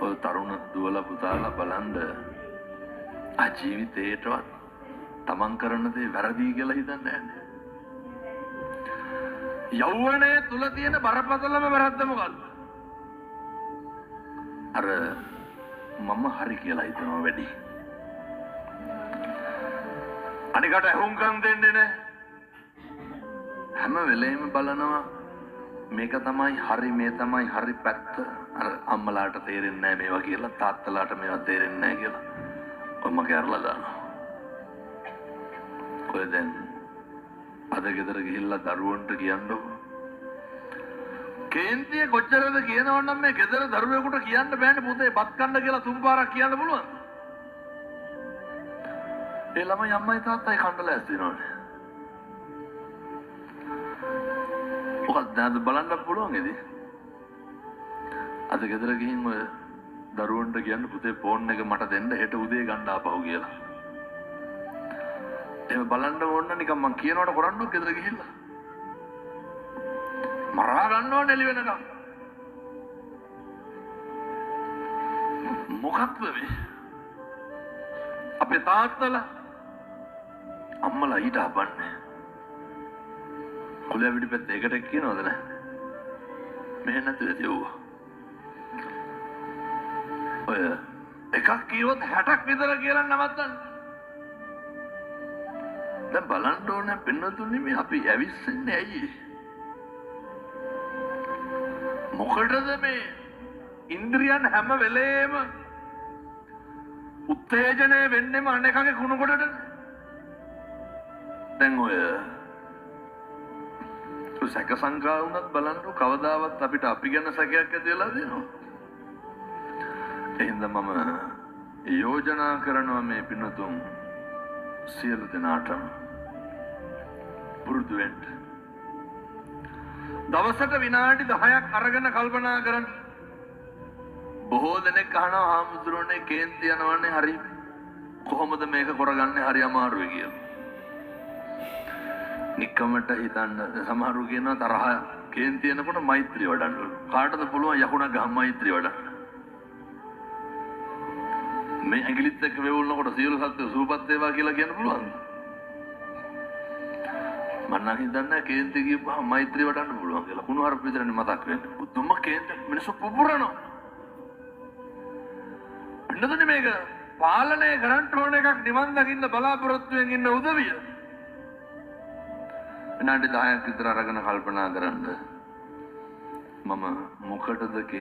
ඔය තරුණ දුවලා පුතාලා බලන්න ජීවිතේටවත් තමන් කරන දේ වැරදි කියලා හිතන්නේ නැහැ. යෞවනයේ තුල තියෙන බරපතලම වැරද්ද මොකද්ද? අර මම හරි කියලා හිතනවා වැඩි. අනිකට ඇහුම්කන් දෙන්නේ නැහැ. හැම වෙලේම බලනවා මේක තමයි හරි, මේ තමයි හරි පැත්ත. අර අම්මලාට තේරෙන්නේ නැහැ මේවා කියලා, තාත්තලාට මේවා තේරෙන්නේ නැහැ කියලා. ඔය මගේ අරලා දානවා. ඔය දැන් අද ගෙදර ගිහිල්ලා දරුවන්ට කියන්නකෝ. කේන්තිය කොච්චරද කියනවනම් මේ ගෙදර දරුවෙකුට කියන්න බෑනේ පුතේ බත් කන්න කියලා තුන් පාරක් කියන්න පුළුවන්ද? ඒ ළමයි අම්මයි තාත්තයි කන්න ලෑස්ති වෙනවනේ. මොකක්ද දැන් බලන්න පුළුවන් ඉතින්. අද ගෙදර ගිහින් ඔය දරුවන්ට කියන්න පුතේ ෆෝන් එක මට දෙන්න හෙට උදේ ගන්න ආපහු කියලා. එහෙම බලන්න ඕන නම් නිකන් මං කියනවට කරන්නකො ගෙදර ගිහිල්ලා. මරා ගන්න ඕනේ එළි වෙනකම්. මොකක්ද මේ? අපේ තාත්තලා අම්මලා ඊට හපන්නේ. කොළය පිටිපැත්ත එකට කියනවද නෑ? මෙහෙ නැතුව ඇති ඔව්වා. ඔය එකක් කිව්වොත් 60ක් විතර කියලා නවත්තන්න. දැන් බලන්න ඕනේ පින්නතුන්නේ මේ අපි ඇවිස්සෙන්නේ ඇයි? මොකටද මේ ඉන්ද්‍රියන් හැම වෙලේම උත්තේජනය වෙන්නෙම අනේකගේ කුණු කොටට? දැන් ඔය සැක සංකා වුණත් බලන්න කවදාවත් අපිට අපි ගැන සැකයක් ඇති වෙලා තියෙනවද? එහෙනම් මම යෝජනා කරනවා මේ පින්නතුන් සියලු දෙනාටම පුරුදු වෙන්න. දවසට විනාඩි 10ක් අරගෙන කල්පනා කරන්න. බොහෝ දෙනෙක් අහනවා හාමුදුරුවනේ කේන්ති යනවනේ හරි කොහොමද මේක කරගන්නේ හරි අමාරුයි කියලා. නිකමට හිතන්න සමහරු කියනවා තරහ කේන්ති යනකොට මෛත්‍රිය වඩන්න ඕන. කාටද පුළුවන් යකුණක් ගහන් මෛත්‍රිය වඩන්න? මේ ඇඟිලිත් එක්ක වෙවුලනකොට සියලු සත්ත්වයෝ සුවපත් වේවා කියලා කියන්න පුළුවන්ද? මං නම් හිතන්නේ කේන්ති කියපුවම මෛත්‍රිය වඩන්න පුළුවන් කියලා. කුණුහරුප විතරනේ මතක් වෙන්නේ. බුදුම කේන්ති මිනිස්සු පුපුරනවා. වෙනදනේ මේක පාලනය කරන්න ඕන එකක් නිවන් දකින්න බලාපොරොත්තුවෙන් ඉන්න උදවිය. විනාඩි 10ක් විතර අරගෙන කල්පනා කරන්න මම මොකටද